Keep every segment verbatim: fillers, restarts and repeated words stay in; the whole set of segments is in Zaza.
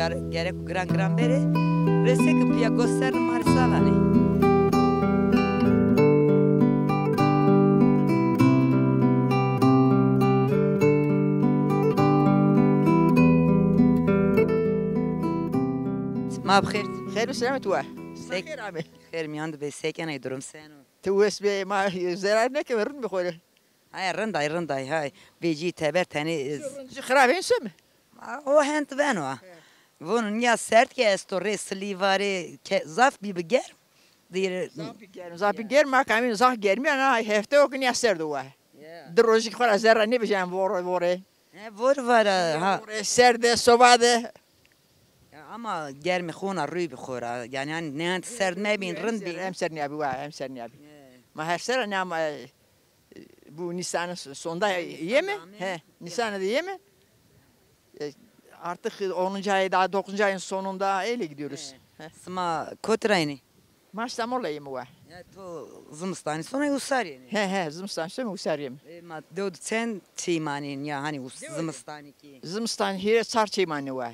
Ger-, gerek giran giran bêrê, rêsê ki piya gos ser ma rê sa vanê. Ma bi xêr. Xêr û selamet wa. Sek-, xêr amê. Xêr mîyan de bê, se kenê, durum seno? Ti wes bê, ma zerar nêkeme, rind bê xo rê. Hay, rind ay, rind ay, hay. Vecî teber tenê, e, Ci xirab hên se mi? O hend veno ha. He. Vono nîya serd ke esto, rê silî varê, ke zaf bîbi germ. Dîre Zaf bî germ, zaf bî germ, ma kamîn zaf germî, ana hefte o ki nîya serd o wa. Ya. Di rojî xo ra zerra nêbijên vore, vore. He, vor vara ha. Vore, serde, soba de. Ya, ama germê xo na rûy bi xo ra. Yanî, hani, nêhend serd mebîn, rind bîn. Em ser nîya bî, wa, em ser nîya bî. He. Ma her sera ne ama, e, bu Nisan'ın sonunda yeme. He, Nisan'da yeme. E, artık onuncu ay, daha dokuzuncu ayın sonunda öyle gidiyoruz. He. He. Sima kotî ra yenî? Ma İstanbul'da yeme wa. Ya, to zimistanî sona usar yenî? He, he, zimistanî sona usar yeme. E, ma dew de çend çî manîn ya, hani us-, zimistanî ki? Zimistanî hîrê çar çî manî wa.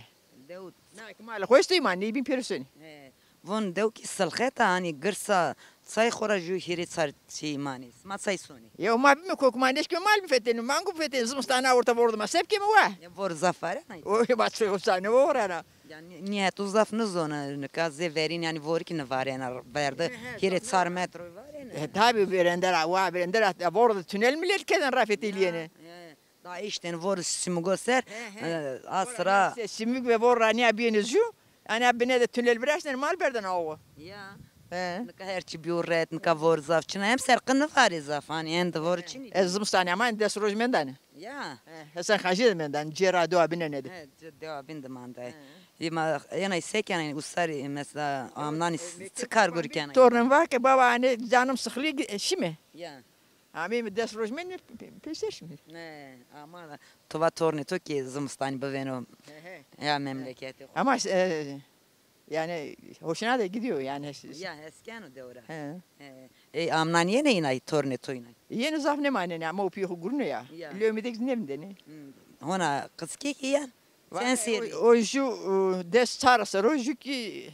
Dew. Na ki malê xo estê ma nêbîn pêro senî. He. Von dew ki silxet a, hani girsa çay xo ra jû hîrê çar çî manî. Ma çay sonî? Yew ma bîme kok, ma nêşkîme mal bifetenî, mango bifetenî, zimistana orta vordo ma se bikeme wa. Ya, vor zaf vare na? O, ma çi o sane vorana. Ya, nî-, nîyeto zaf nizona, nika zê verîn, yanî, vorî ki nivarena, verde hîrê çar metro varena. E, tabi, verendera, wa, verendera, vordo tunel milet keden rafetelîyene. Ya, ya. Da îşte vor simûgo ser, he, he, e, a sira. Simûg ve vor ra nîya bîyêne jû, ana bine de tunel viraştene, mal berdene awo. Ya. He. Nika her çî bîyo ret, nika vor zaf çin a, hem ser qin nivarê zaf, hani, en de vor çin. Ez zimistanî ama des roj mendane. Ya. He, Hesen Hacî de mendane, cêra dewa bînene de. He, cê-, dewa bîn de mandaye. He. Ê ma, ena se kenê, usarî mesela amnanî s-, çi kar gurî kenê? Tornum var ki baba, hani, canım sıkılıyor, şime. Ya. Amê mi des roj mendî, pe-, peyser şîme. He, ama to va tornê to ki zimistanî bivêno. He, he. Ya memleketê xo. Ama, e, yani hoşuna da gidiyor yani. Ya, hes keno dew ra. He. He. Ê, amnan yenê înay, tornê to înay? Yenê, zaf nêmanenê ama o pîyê xo gurîno ya. Ya. Lewmî de nêvindênê. Hmm. Hona qizkî ki yen? Sen sêrî? O, o jû, e, des çar ser o, jû ki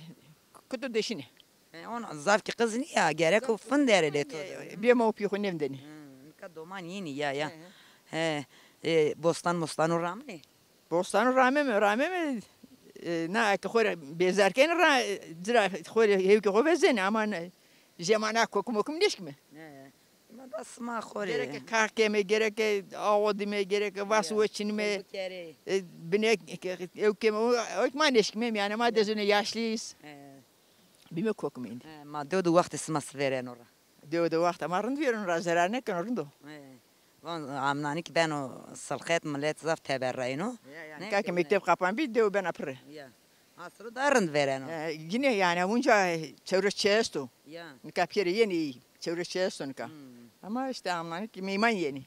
kutu deşînê. He, ona zaf ki qiz nîya, gerek o finderê lê to de. Bê ma o pî xo nêvindênî. Hı, nika doman yenî ya, ya. He. He, e, bostan mostan o ramnê? Bostan o rameme, rameme, e, na ki xo rê bêzar kenî ra, ci ra xo rê hewkê xo vezenî, ama ne, jê ma na kokim okim nêşkîme. He. Ma da sima xo rê. Gereke kar keme, gereke awo dime, gereke vas weçinime. E, bine, e, ew keme, o, o ma nêşkîme, yani ma dezûnê yaşlıyız. He. Bîme kokimîn. He, ma dew de wextê sima si vêreno ra. Dew de wexta ma rind vêreno ra, zerar nêkeno, rind o. He. Van amnanî ki beno silxet, milet zaf teberrayno. Ya, ya, nika ki mekteb kapan bî, dew bena pirre. Ya. Asro da rind vêreno. He, yine yani, unca çewres çê esto. Ya. Nika pêre yenî, çewres çê esto nika. Hmm. Ama işte amnanî ki meyman yenî.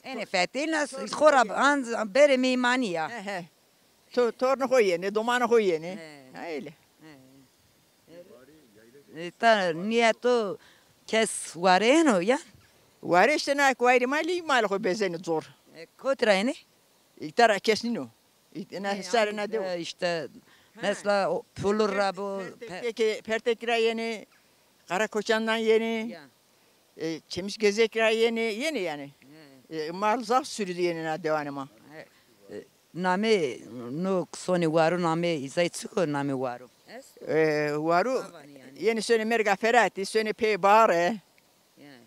Enê fetelîna xo ra anc berê meymanî ya. He, he. To, tornê xo yenê, domanê xo yenê. He. Ha, öyle. He. E, ta nîyeto kes wareno ya? Ware işte, na wayirê ma lî malê xo bezenê zor. E, kotî ra yenê? Îta ra kes nîno. Îta, na, sarê na dew. E, işte, mesela o, Pulur ra bo, Pertek-, Pertek-, Pertekî ra yenê, Karakoçan'dan yenê. Ya. E, Çemiş Gezek ra yenê, yenê yani. He. E, mal zaf sürü de yenê na dewanê ma. He. E, namê no sonê Waru, namê îzayî çik o namê Waru? E, Waru, yenê sonê Merga Feratî, sonê pê Bare. He.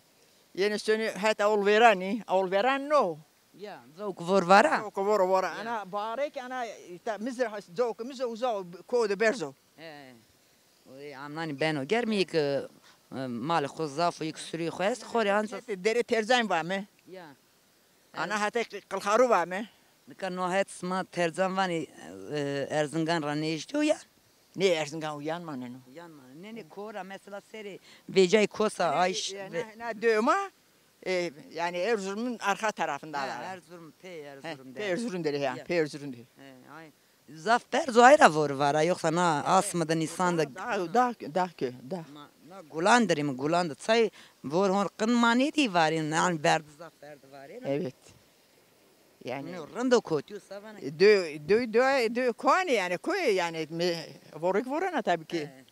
Yenê sonê het Awul Veranî, Awul Veran no. Ya, zewk vor vara? Zewk vor vara. Ya. Ana Bare ki ana, ta, Mizir has-, zewk Mizir uza ko de berzo. He. Oy, amnanî beno germî ki, e, malê xo zaf o, yek sürüyê xo est, xo rê anca. Derê Terzan vame. Ya. Ana heta Qilxaru vame. Nika no het sima Terzan vanî, e, Erzingan ra nêjdî o ya? Nê, Erzingan uyan maneno. Uyan maneno. Nê, nê, ko ra mesela serê vecayî kosa, ayş, e, ve- na, na dew ma, e, yani Erzurum'un arka tarafında. Ha, Erzurum, pê Erzurum de. Pê Erzurum derê ya, pê Erzurum derê. He, ay. Zaf berz o, ay ra vor vara, yoksa na asmi de, nîsan de. Dağ, dağ, dağ kö, dağ. Ma, na gulan derê mi, gulan de çay vor hon qin ma nêdî varên, yanî berdi zaf berdi varên. Evet. Yani. No, rind o kotî yo, se vanê? Dö, dö, dö, dö koanê yani, koyê yani, me, vorek vorena tabii ki. He.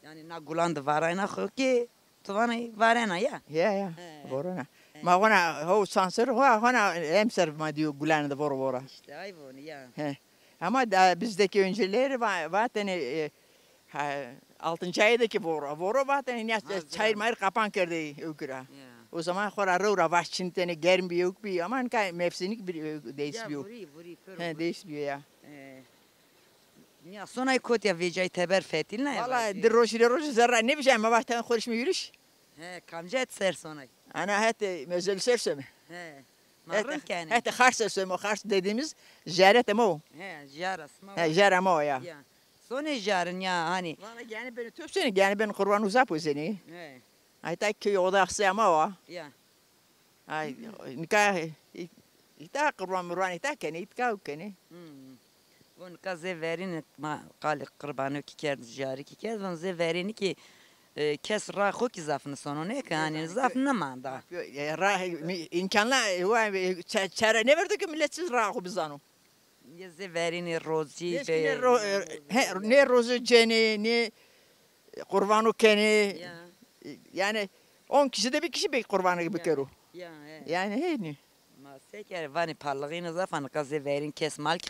Yani na gulan de varayna xo ki, tu vanê varena ya. Ya, ya, he, vorena. He. Ma hona, ho sanser, ho, hona emser ma diyor gulan de voro vora. İşte ay voni ya. He. Ama da bizdeki önceleri va-, vatene, e, ha, altıncı aydaki voro, voro vatene ya, çayır mayır kapan kerdê öküra. Ya. O zaman xora rew ra vaş çintene germ bi, yok bi, ama nika mevsimlik bir, e, değiş bi. Ya, vuri, vuri, pir vuri. He, değiş bi ya. E, Nîya sonay kotîya vêcayî teber fetilnaya. Valla di rojî rê rojî zerra nêvijay, ma vaxtê xo rê şima yürüyüş. He, kamcî het ser sonay? Ana hetê Mezeli ser some. He. Ma rind kenê. Hetê Xars ser some, Xars dediğimiz ziyaret ama o. He, ziyara sima. He, ziyara ama o ya. Ya. Sonê ziyarin ya hani. Valla yani beni top seni, yani beni kurban uzak o seni. He. Ay ta ki o da xse ama o. Ya. Ay, nika, îta qurban murban îta kenê, îtka kenê. Hmm. Von nika zê verînî ma qalê qurbanokî kerd, jarikî kerd, von zê verînî kî, e, kes ra xo kî zaf nisono, nê ke, hanî zaf nimanda. E, ra, mi-, îmkanla, e, wa, e, çe-, çare nêverdo ke milet çi ra xo bizano. Yê zê verînê rozî. Nêşkînê be-, ro-, e, he, nê rozo cenê, nê qurbano kenê. Ya. Yani on kişi de bir kişi bir qurbanı bikero. Ya, he. Yani hênî. Ma se kerê vanê parlaxîne zaf a, nika zê verîn kes mal kî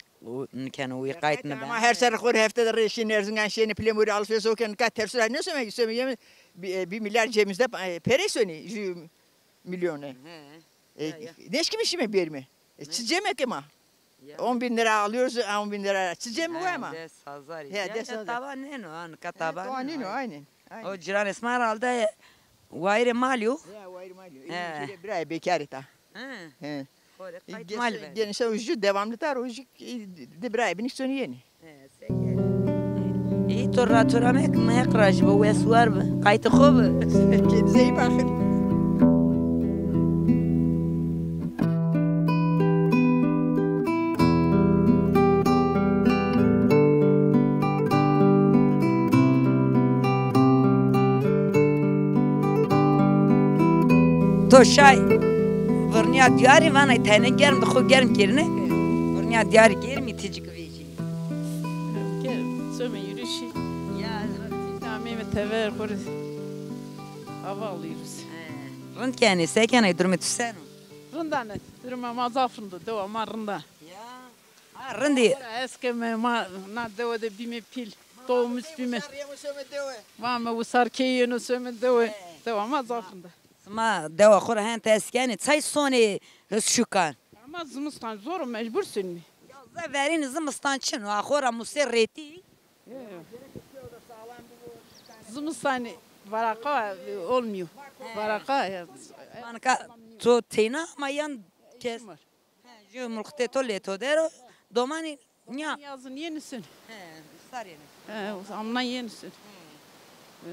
nikeno wî qayt niben. Ama her ser xo rê hefte de rê şîn Erzingan şînê Pilemurî alışveriş oken, nika tersura ne söme söme yeme bir, e, bir milyar cebimizde, e, pere sönî, jü milyonê. He. E, ya, ya. Nêşkîme şîme bêrîme. E, çi cem eke ma? Ya. On bin lira alıyoruz, on bin lira. Çi cem var mı? Des hazar. He, ya, des hazar. Taban nêno, ha, nika taban nêno, aynen, aynen. O ciran esma herhalde wayirê malî yo. Ya, wayirê malî yo. He. Şöyle bir ay bekar ta. He. He. Xo rê qayt mal ben. Genişe ucu devamlı tar, ucu de bir ay bin sonî yeni. He, se kerê. Î to ra to ra mek, mi heq ra ji bo wes war bi. Qaytê xo bi. Kendinize iyi bakın. To şay virnîya diyarî vanay tene germ bi xo germ kerine. Virnîya diyarî germî ti cik vêjî. Germ, some yürüyüşü. Ya. Ameyme tever, xo rê hava alıyoruz. He. Rind kenê, se kenê, durumê tu seno? Rind a ne, durumê ma zaf rind o, dewa ma rind a. Ya. Ha, rindî. Eskeme ma na dewe de bîme pîl. Tohumuz bîme. Vame wisar key yeno some dewe. He. Dewa ma zaf rind a. Sima dewa xo ra hente eskenê, çay sonê his şukan? Ama zimistan zor o, mecbur sönmî. Ya ze verînî zimistan çin o, a xo ra musê rêtî. Yo, yo. Zimistan varaqa olmuyor. Varaqa ya. Manka to teyna ama yan kes. He, jü mulxitê to lê to der o, domanî nîya. Yazın yeni sün. He, sar yeni. He, amnan yeni sün. He.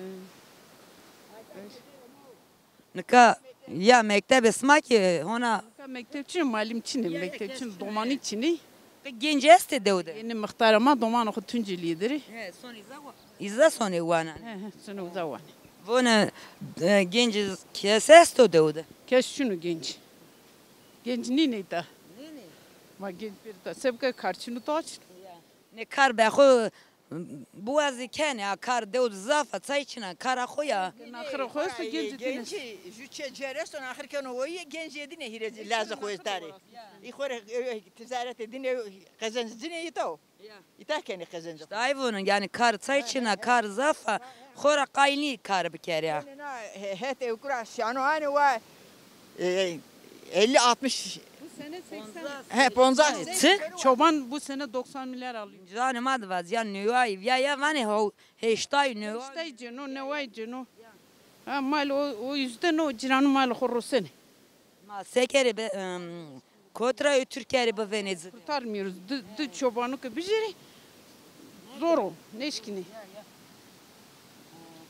Nika ya mektebê sima kî hona. Nika mekteb çin, malim çin, mekteb çin, domanî çin. Qe genc estê dew de? Yeni mixtarê ma domanê xo Tuncelîye der ê. He, son îza wa-, îza sonê wanan. He, he, sonê uza wanê. Vone, e, genc kes esto dew de? Kes çin o genc. Genc nînê îta. Nînê. Ma genc pêro ta. Sebke kar çin o, ta çin. Ya. Nê kar be xo biwazî kenê, a kar dew de zaf a, çay çin a, kara xo ya. Naxira xo esto, genc dîne. Genc, jü çê cêr esto, naxir keno oyî, genc yê dîne hîrê lazê xo ez tarê. Î xo rê, e, e, ticaretê dîne, qezenc dîne îta o. Ya. Îta kenê qezenc. Ay vonin, yani kar çay çin a, kar zaf a, xo ra qayîl nî kar bikerî ya. Nê, nê, na, he-, het ewkura şano anê wa, e, elli altmış. Bu sene seksen. He, ponza. Çi? Çoban bu sene doksan milyar alıyor. Canê ma de vaz ya neway, ya, ya vanê ho-, heştay, neway. Heştay cêno, neway cêno. Ha, mal o, o yüzden o ciranû mal xo rosenê. Ma se kerê be, em, kot ra ötür kerê bivênê ci? Kurtarmıyoruz. Di, di çobanû ke bijêrê, zor o, nêşkînê.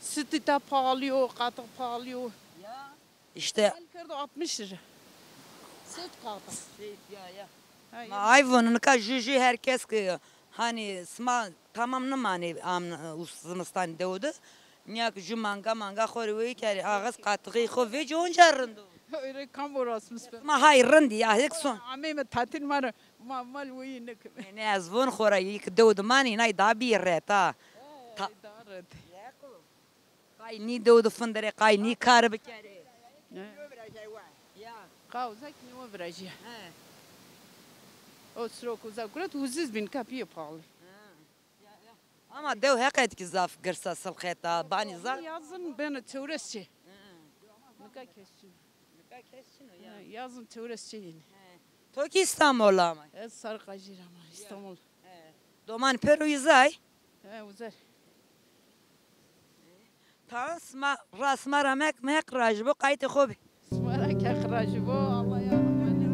Süt îta pahalı yo, qatix pahalı yo. Ya. İşte. Mal kerdo altmış lira. Süt qatix. Süt, ya, ya. Ha, ma ya. Ay vono, nika jü jü her kes ki, hani sima tamam nimanê am, us-, zimistanî dew de. Nîya ki jü manga manga xo rê weyî kerê, axis qatixê xo vêcî, onca rind o. Öyle kam orasmış ben. Ma hay rindî ya, hik son. Ameyme tatil ma ra, ma mal weyî nêkeme. Ne, ne, ez von xora yî ki dew di manî, nay da bî reta. Ta- Daha ret. Qay nî dew di findirê, qay nî kar bikerê. Ya. Qa uza ki nêwe virajîya. He. O sirok uza guret, uziz bin kapiyê pahalı. Ha. Ya, ya. Ama dew heqet ki zaf girsa silxeta, banî zaf. Yazın beno çewres çi. Hı. Nika kes çin. Nika kes çin o ya. Ha, yazın çewres çi yeni. He. To ki İstanbul ama. Ez Sarıkajir ama İstanbul. He. Doman pêro uza ay. He, uzer. Tan sima ra sima ra mek mek rajî bo, qaytê xo bî. Sima ra ke rajî bo, Allah yardım ede.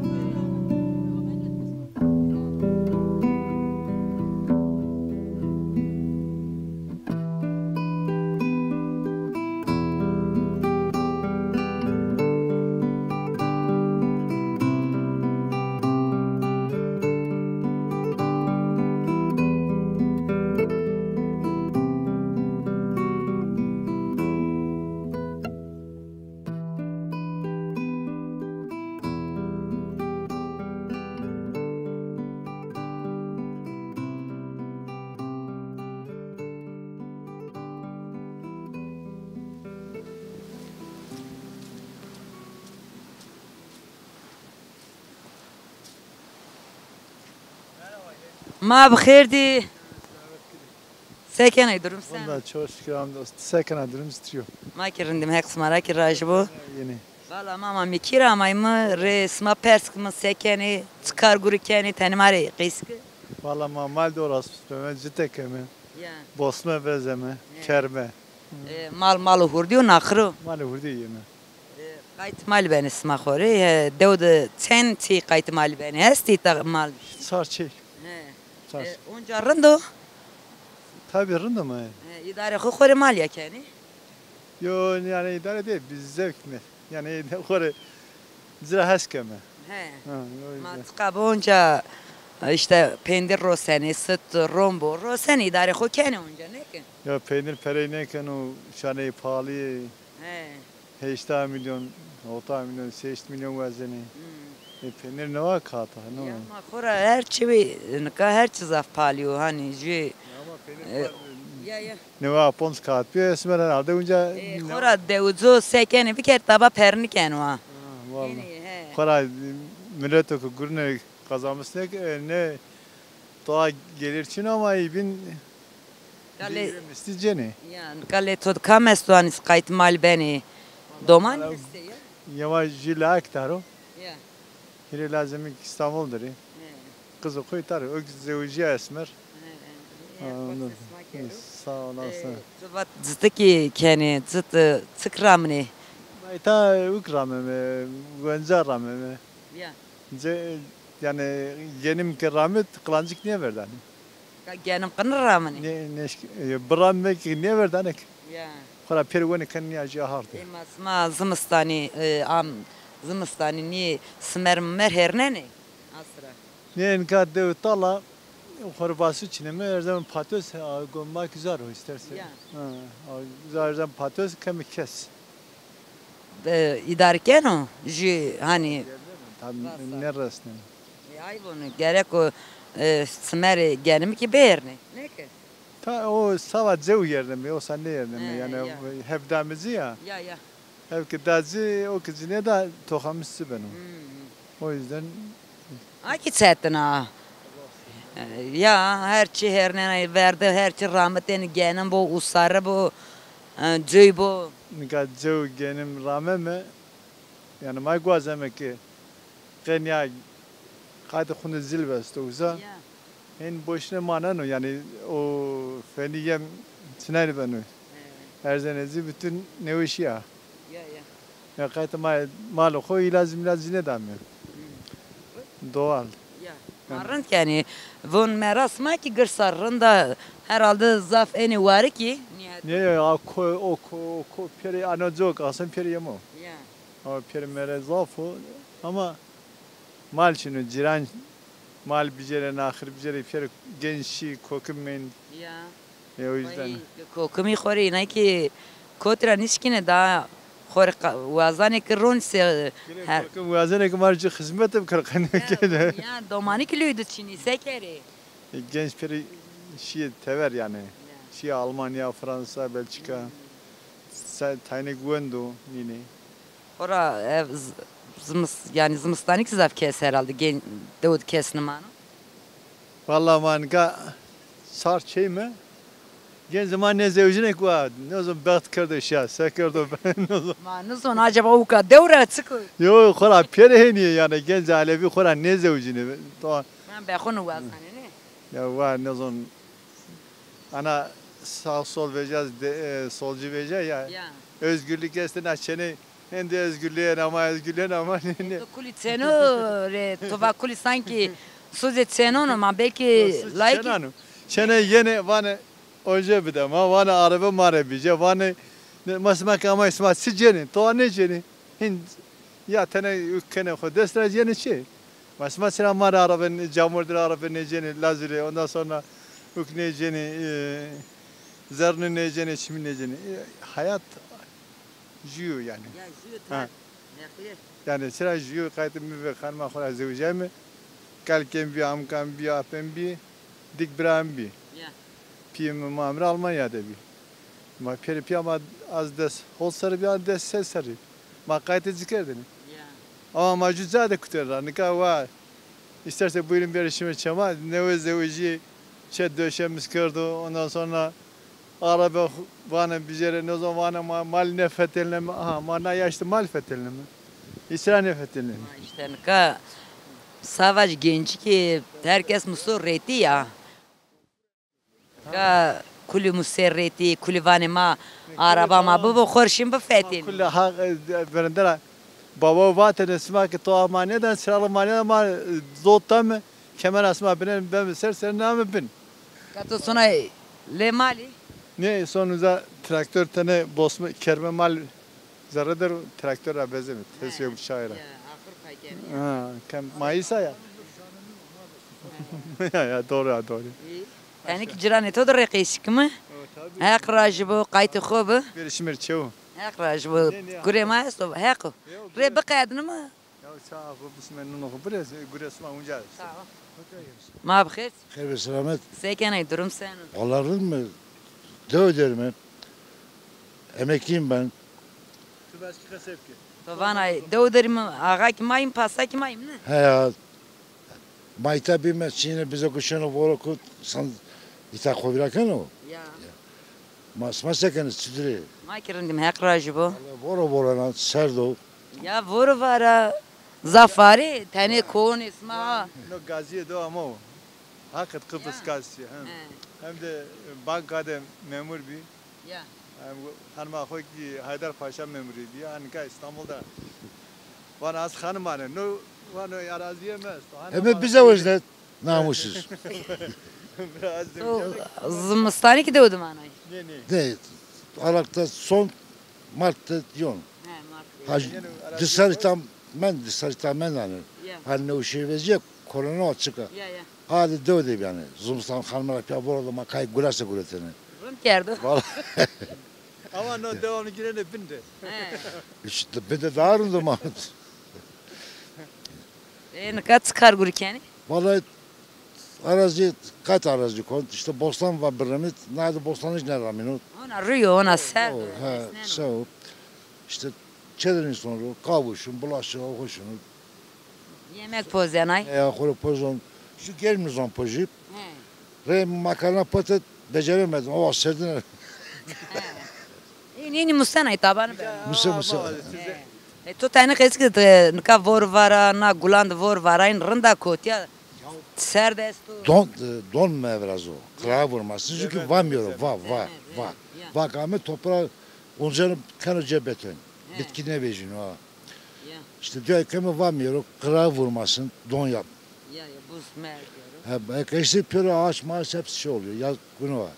Ma bi xêr dî. Se kenê, durum sen? Valla çok şükür, hamdolsun. Se kena, durum tiyo? Ma ki rindîm, Heq sima ra ki rajî bo. Yeni. Valla ma, ma mi kî ra amay, mi rê sima pers ki mi se kenê, çi kar gurî kenê, tenê ma rê qeys ki. Valla ma mal de orasmış beme, cite keme. Ya. Bosme vezeme, kerme. E, mal, mal hurdî yo, naxir o? Malê hurdî yeme. E, qayt mal benê sima xo rê? E, dew de çend çî qayt mal benê? Estî ta mal? Çar çî. He. Çar. E, onca rind o? Tabî rind o ma. E, îdare xo xo rê mal ya kenê? Yo, yanî îdare değil, biz zevk mi? Yanî xo rê ci ra hes keme. He. Ha, o yüzden. Ma çiqa bi onca işte pendir rosenê, sit, rombo rosenê, îdare xo kenê onca, nêken? Ya peynir perey nêkeno, şaneyî pahalî yê. He. Heşta milyon, hewta milyon, şeşt milyon wezenê. Hmm. E, peynir newa kata, no. Ya, ma xora her çi bî, nika her çi zaf pahalî yo, hanî jü. Ya, ama peynir e, pahalî. Ya, ya. Newa ponc kat bî, esmer herhalde unca. E, xora dewico se kenê biker, taba pernikeno ha. Ha, vallahi. Yanî, he. Xora, e, milleto ki gurine kazanmış ne, e, ne daha gelir çin ama îbin. Galê, mistî cenê. Ya, galê to kam esto, hanî qayt mal benê? Doman estê ya? Yema jü laek taro. Ya. Hîrê lazemî ki İstanbul dirê. He. Qizê xo taro. O ki zewicîya esmer. He, he. Sağ olasın. E, tu vat citi ki kenê, cit, e, çik ramnê? Bayta uk rameme, wenca rameme. Ya. Ce, yanî genim ke ramit, qilancik nêverdanê. Ka genim qini raminê? Nê, nêşk-, e, biramime ki nêverdanê ki. Ya. Xora pêr wenê ken nîya jî hard. Ê ma sima zimistanî, e, am, zimistanî nî simer mimer hêrnenê? Asra. Nê, nika dew tala, xora vasu çineme, her zaman patos, a, gomma ki zar o isterse. Ya. Ha, a, zar zaman patos kemi kes. E, îdare keno jü, hanî? Tam nêresneno. E, ay vonu, gerek o, e, simerê genimî ki bêrnê. Nê ki? Ta o sava cew yerneme, o sa nêyerneme. He, yanî ya. Hevdamizî ya. Ya, ya. Hev ki da ci, o ki ci nêda, toxamiş ci beno. Hmm. O yüzden. A ki çetin a. Ya, her çi hêrnenê verde, her çi ramitêne, genim bo, usare bo, e, coy bo. Nika cew genim rameme, yanî ma gwazeme ki qenya qaytê xo de zil vesto uza. Ya. Hên boşuna maneno, yanî o fenî yem çinay beno. He. Erzenê zî bütün nêweşî ya. Ya, ya. Ya qaytê ma, malê xo îlaz mîlaz zî nêdamî. Hı. Doğal. Ya. Ma rind kenî. Von meras ma ki girsa rind a, herhalde zaf ênê warikî. Nîhet. Nê, ya, ko, o ko, o ko pêrê ano cok, aslında pêrê yemo. Ya. Ama pêrê mere zaf o. Ama mal çin o, cîran mal bicerê, naxir bicerê, pêrê genç şî, kokim mend. Ya. E, o yüzden. Vay, kokimî xo rê, îna ki kotî ra nişkîne, daha Xo rê qa-, wazanê ki ron se, her. Korkim wazanê ki ma rê ci xizmet bikir qenê. Ya, ya, domanî ki lüydü çinî, se kerê? E, genç peri şiye tever yani. Ya. Şiye Almanya, Fransa, Belçika. Sa-, taynek wendo nînê. Xora, e, z-, zimis-, yani zimistanî ki zaf kes herhalde gen-, dewid kes nimano. Valla ma nika sar çey mi? Gencê ma nêzewicînê ki wa, nêzon bext kerdo şiya, se kerdo, nêzon. Ma nizon acaba uka dew ra çik o? Yo, xora pêrê hênî yê, yani gencê Elewî xora nêzewicînê. Tamam. Ben bexunu wazanê, ne? Ya wa nêzon, ana sağ sol vecaz de, e, solcu veca ya. Ya. Özgürlük estê na çenê. Hende özgürlüğe ama, özgürlüğe ama ne, ne? To kulî çeno rê, to va kulî sanki suzê çenono, ma belkî layikî. Çenano. Çene yenê vanê oje bide ma, vanê arebe ma rê bîce, vanê ne, ma sima ke ama sima çi cenê, to nêcenê. Hin ya tenê uk kenê xo dest ra cenê çi? Ma sima sira ma rê arebe, camurdir arebe nêcenê, lazire, ondan sonra uk nêcenê, e, zerni nêcenê, çimî nêcenê. E, hayat Jüyo yani. Ya jüyo. Ha. Tabii. Nexlî. Yani sira jüyo qaytê mi ve xanima xo ra zewicayme. Kalkên bî, amkan bî, apên bî, dik biran bî. Ya. Pîyê mi ma emre Almanya de bî. Ma pêrê pîya ma az des hol serrî bî, az des ses serrî. Ma qaytê ci kerdêne. Ya. Ama ma jü ca de kuter ra. Nika wa İsterse buyurun beri şimdi çama. Newe zewicî çe döşemiş kerdo. Ondan sonra araba vane bizere ne zaman vane ma-, mal ne fetelneme. Aha, ma na yaşlı mal fetelneme. İsra ne fetelneme. Ma işte nika savaş genci ki herkes muso reti ya. Ka kulî muserretî, kulî vanê ma araba ma bibo, xo rê şin bifetênî. Kulî ha, e, verendera baba vatêne sima ke to amanîye de, siralı manîye de ma, e, zot tame, kemera sima bine, beme ser, ser name bin. Ka to sona lê malî? Ne, son uza traktör tene bosme, kerme mal zerre der traktör ra bezeme, tesviye bu çay ra. Ya, axir pay kerdî. Ha, kem mayısa ya. Ya, ya, doğru ya, doğru. Tenê ki ciranê to de rê qeşik mi? Heq rajî bo, qaytê xo bi. Bêrê şimêr çew. Heq rajî bo. Gurê ma esto, heq o. Rê biqednîme. Ya ça xo bisme nûnê xo birê, gurê sima unca esto. Sağ ol. Ma bi xêr. Xêr ve selamet. Se kenê, durum seno? Vallahi rind mi? Dew der mi? Emekliyim ben. Tu bes ki xesep ki. To vana dew der mi, axa ki ma yîm, pasa ki ma yîm, ne? He ya. Ma îta bîme, çîne bize kuşeno voro ku san îta xo vîra keno. Ya. Ma sima se kenê, çiturê? Ma ki rindîm, Heq rajî bo. Voro voro na serd o. Ya voro vara, zaf varê, tenê koonê sima. No gazîye do ama o. Haqet Kıbrıs gazisi, he. He. Hem de bankade memur bî. Ya. Em, hanima xo kî Haydarpaşa memurî bî, anika Îstanbul de. Vana ez xanimane, no, vano arazîye mi esto. Eme bize wezne namussuz. Biraz da... To zimistanî kî dew de manay? Ne, ne. Ne, Arak'ta son Mart'ta yon. He, Mart. Ha, dışarı tam, ben dışarı tam ben yani. Ya. Hani ne o şey vecîye, korona açık. Ya, ya. Hadi dew de yani. Zimistan xanima ra pîya voro de ma kay gurese guretene. Rind kerdo. Vallahi. Ama no devamlı girene bin de. He. İşte bin de daha rind o ma. E, nika çi kar gurî kenî? Vallahi arazi, kat arazi kon. İşte bostan va biremit. Nade bostan hiç ne ramino. Ona rüyo, ona serd. He, sağ ol. İşte çederin sonra kavuşun, bulaşığı hoşunu. Yemek pozenay. E, xo rê pozon. Şu gelmizon pojî. He. Rê makarna pete beceremedim. O serdin. He. Înî, înî musenay tabanî be. Muse, muse. He. E, to tenê qeşik de nika vor vara, na gulan de vor vara, în rinda kotîya. Serd esto. Don, e, don mi evrazo. Qirağa vurmasın. Çünkü vamıyorum. Va, va, va. Va kame toprağı unceno keno ce beton. He. Bitki ne vecino ha. Ya. İşte diyor ki mi vamıyorum, kırağı vurmasın, don yap. Ya, ya, buz mer diyorum. Ha, e, işte piyano ağaç maaş hepsi şey oluyor. Ya, günü var.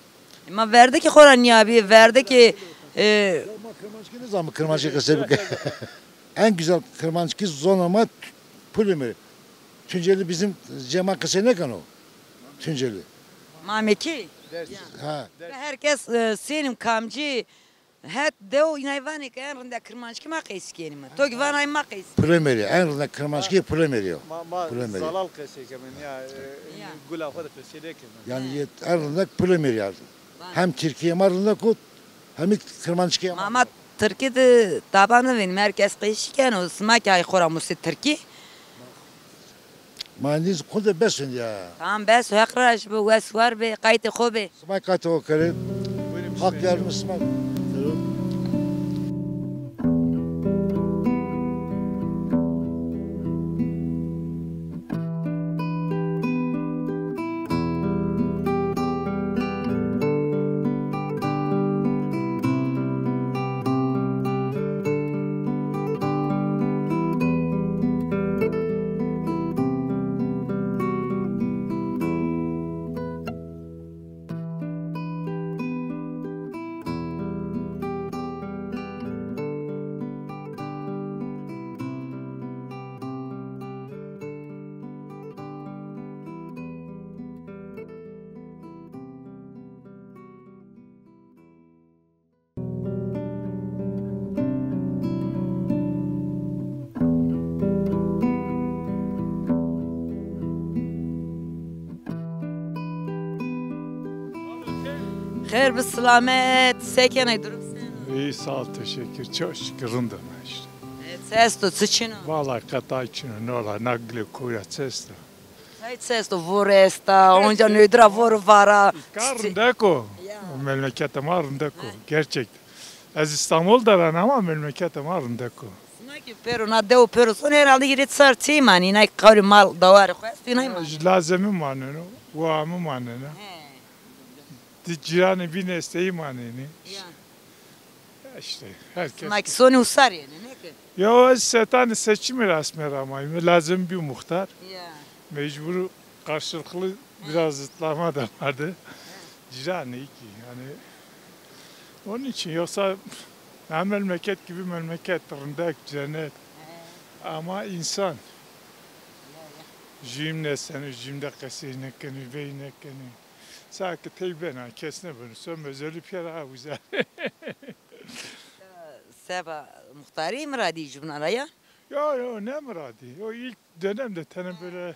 E, ma verde ki xora niya bi, verde ki, e, ya, ma kırmançki ne zaman kırmançki kısa bir en güzel kırmançki zonama pulimi. Tunceli bizim cema kısa ne kan o? Tunceli. Mameki. Ha. Herkes, e, senim kamci Het dew inay vanê ke en rindek kirmanckî ma qeysî kenîme. To kî vanay ma qeysî. Pulemêrî, en rindek kirmanckî pulemêrî yo. Ma, ma Pulemêrî. Zalal qesey keme, ya, e, Ya. Gula xo de qesey nêkeme. Yanî yê en rindek pulemêrî ya. Hem tirkîyê ma rindek o, hem kî kirmanckîyê ma. Ma, ma tirkî de taba nêvînîme, her kes qeysî keno, sima kî ay xo ra musê tirkî. Ma endî xo de bes o ya. Tamam, bes o, Heq razî bo, wes war bê, qaytê xo bê. Sima qaytê xo kerê. Haq yardimê sima. Xêr bi silamet, se kenay, durum seno? İyi, sağ ol, teşekkür. Çok şükür, rindime işte. E, çi esto, çi çin o? Vallahi qetay çin o, ne ola, na gile koya çi esto? Tay çi esto, vor esta, onca nödra vor vara. Kar rindek o. Ya. Memlekete ma rindek o. Ha. Gerçekten. Ez İstanbul de ran ama memlekete ma rindek o. Sima ki pêro na dew pêro son herhalde hîrê çar çî manî, nay qawlî mal dawarê xo esto, nay manî. Lazemî maneno, wamî maneno. He. Di cîranê bîn esteyî manenî. Ya. Ya işte, herkes. Sima ki sonî usar yenî, ne ki? Ya ez setanî seçimî ra esme ra amayîme. Lazem bî muxtar. Ya. Mecbur karşılıklı biraz zıtlama da vardı. Cîranî ki yani. Onun için yoksa ha memleket gibi memleket, rindek, cennet. Ama insan. Jûyîm nêseno, jûyîm de qesey nêkenî, vey nêkenî. Sa ki tey bena, kes nêbeno. Son mezeli pîyer ha güzel. Seba muxtarî miradî jûbînan ra ya? Yo, yo, ne miradî? O ilk dönemde tenê böyle,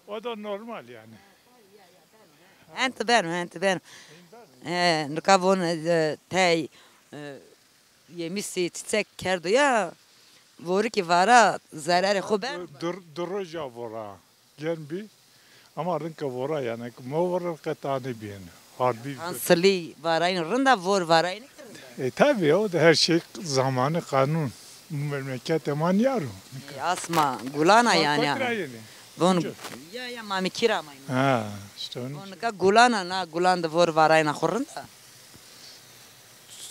o da normal yani. Ent beno, ent beno. E, nika von, e, tey, e, yemîsî çiçek kerdo ya, vorikî vara zerarê xo beno. Dur, dur, dur roja vora. Germ bî. Ama rinka vora yani. Mo vora qet anê bîyêne. Harbî. Hansilî varayîn rinda, vor varayîn ki rinda. E, tabii, o da her şey zamanı, kanun. Bu memlekete ma nîyaro. E, asma gulana yani. Kotira yenî. Von, ya, ya, ma mi kira amayîme. Ha, işte onun için. Von nika gulana, na gulan de vor varayîna xo rinda.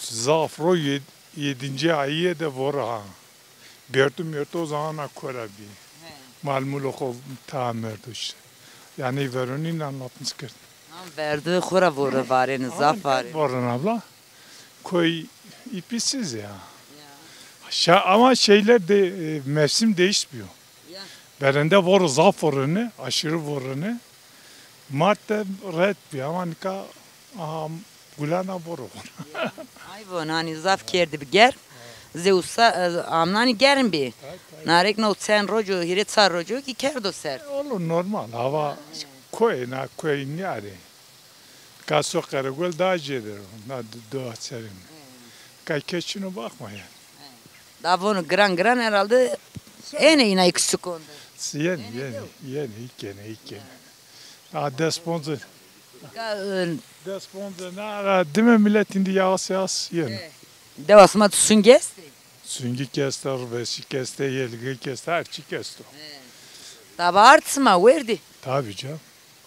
Zaf ro yed-, yedinci ayîye de vora ha. Bertu mertu o zaman a kora bî. He. Mal mulo xo ta merdo işte. Yani veronîn anlatmış kerd. Ham verdi xo ra vore varêne, zaf varêne. Vorun abla. Koy ipisiz ya. Ya. Şa-, ama şeyler de, e, mevsim değişmiyor. Ya. Berende voro zaf vorêne, aşırı vorêne. Mart de red bî ama nika, aha, gulana voro. Ay von, hanî zaf kerdî bi germ. Zê usa, e, amnanî germ bî. Narêk no çend rojo, hîrê çar rojo ki kerdo serd. E, olur, normal. Hava koyê na koyê nîyarê. Ka so Qeregol daha jêder o. Na d-, doğa serin. Ka keçino bakma yani. Da vono giran giran herhalde ênê inay ki sukonde. Yenî, yenî, yenî, îkêne, îkêne. Ha, des ponze. Ka, e, des ponze na ra dime millet indi yağas yağas yenî. E, dewa sima de sungî estê? Sungî ki estê, rivesî ki estê, yelgî ki estê, her çî ki esto. E. Taba ard sima werdî? Tabii canım.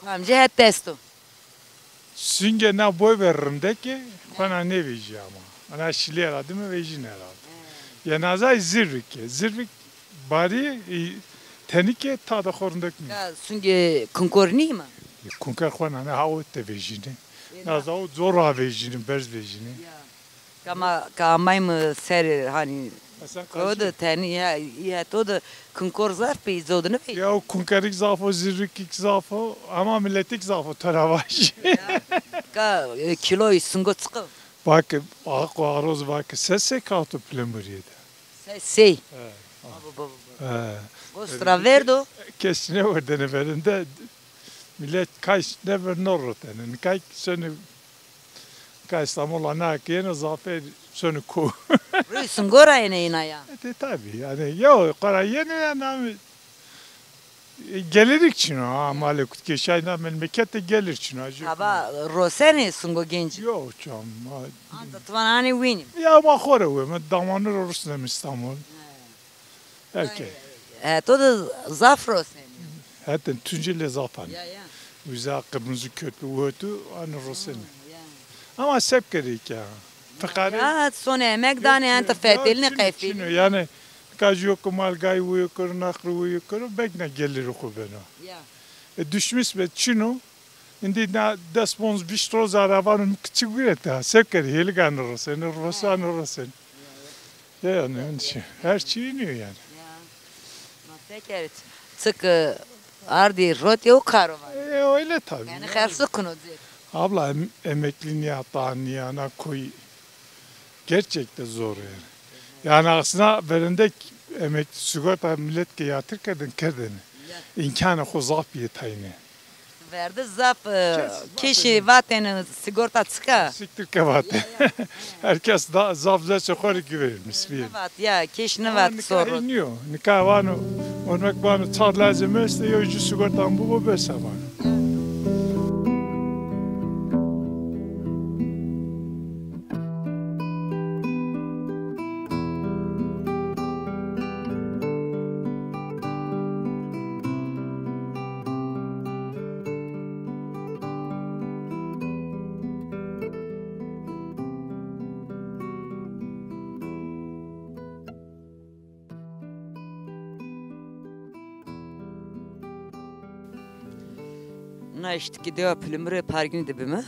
Kamci het esto? Sungê na boy ver rindekê, xwena nêvejîya ma. Ana şilîye ra dime vejîn herhalde. Ya nazay zirvikê. Zirvik barî, e, tenike ta de xo rindek nîyo. Ya sungê kunkor nîyî ma? E, kunker xwena ne hawit de vejînê. E, na. Naza o zor ra vejînê, berz vejînê. Ya. Kama, ka amayme serê, hanî, o de tenî, ya, î heto de kunkor zaf bî, zodine bî. Ya, o kunkerik zaf o, zirvikik zaf o, ama milletik zaf o, to ra vajî. Ya. Ka, e, kiloyî sungo çiqo? Vake, aqo aroz vake sesê kato Pilemurîye de. Sesê. He. Baba, baba, baba. He. Gostra verdo. Kes nêwerdêne verinde. Milet kay nêver nêrotêne. Nikay sonê, kay Îstanbul a nêkeyêne, zafê sonê ko. Rûyê singo ra êne îna ya. E, de tabî, yanî, yo, qora yenê yanî, ama, e, gelirîk çin o, ha, malê kutkê şayna memlekete gelir çin o, acı yok. Aba rosenê singo genci. Yo, çam, ha. Anta ti vana hanê wînî. Ya, ma xo ra wê, ma damanî ro rusneme Îstanbul. He. Erkek. E, to de zaf rosenî. Hetên Tuncelî zaf anî. Ya, ya. Uza Kırmızı Köprü, Uhetu, anî rosenî. Ya. Ama se bikerî ke. Fiqarî. Ya, sonê emek danê, ente fetelîne qefilî. Çin o, yanî, kajî yo ke mal gay wîyo kero, naqrî wîyo kero, belkî na gelirî xo beno. Ya. E, düşmüş be çin o. Îndî na des ponc vîşt roz a ra vano mi kiçik guret ha. Se bikerî, hêlîga nêrosenî, rosa nêrosenî. Ya, yanî, onun için. Her şey iniyor yani. Ya. Ma feker, çik, e, ardî rotî o karo var. E, öyle tabii. Yanî xersî kuno cêr. Abla, em-, emekli nîya, ta nîya, na koy gerçekten zor yani. Yani aslında verende emekli sigorta millet ke yatır kerdin, kerdin. Ya. İmkanı xo zaf bîye tayne. Verde zaf, e, kêşî vatêne sigorta çik a? Siktir ke vatê. Ya, ya, ya. Herkes da zaf zerçê xo rê güvenirmiş. Nêvat, ya, kêş nêvat. Ama nika sorun. Nîyo. Nika vano, örnek vano, çar lazim este, yo jü sigortan bibo bes a vano. Na îşte ki dewa Pilimurê Pargînî de bime.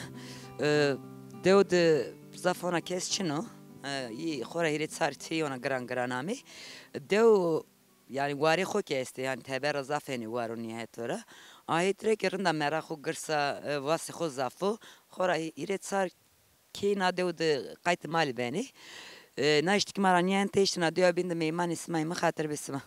E, dew de zaf ona kes çin o. E, î xora hîrê çar çê yona giran giran amê. Dew, yanî warê xo ke estê, yanî teber ra zaf hênê war û nîyayet ra. Ayet rê ke rinda mera xo girsa, e, wasê xo zaf o. Xora hî-, hîrê çar key na dew de qaytê malî benê. E, na îşte ki ma ra nîyayene têştê na dewa bîn de meymanê sima yê, mi xatir bê sima.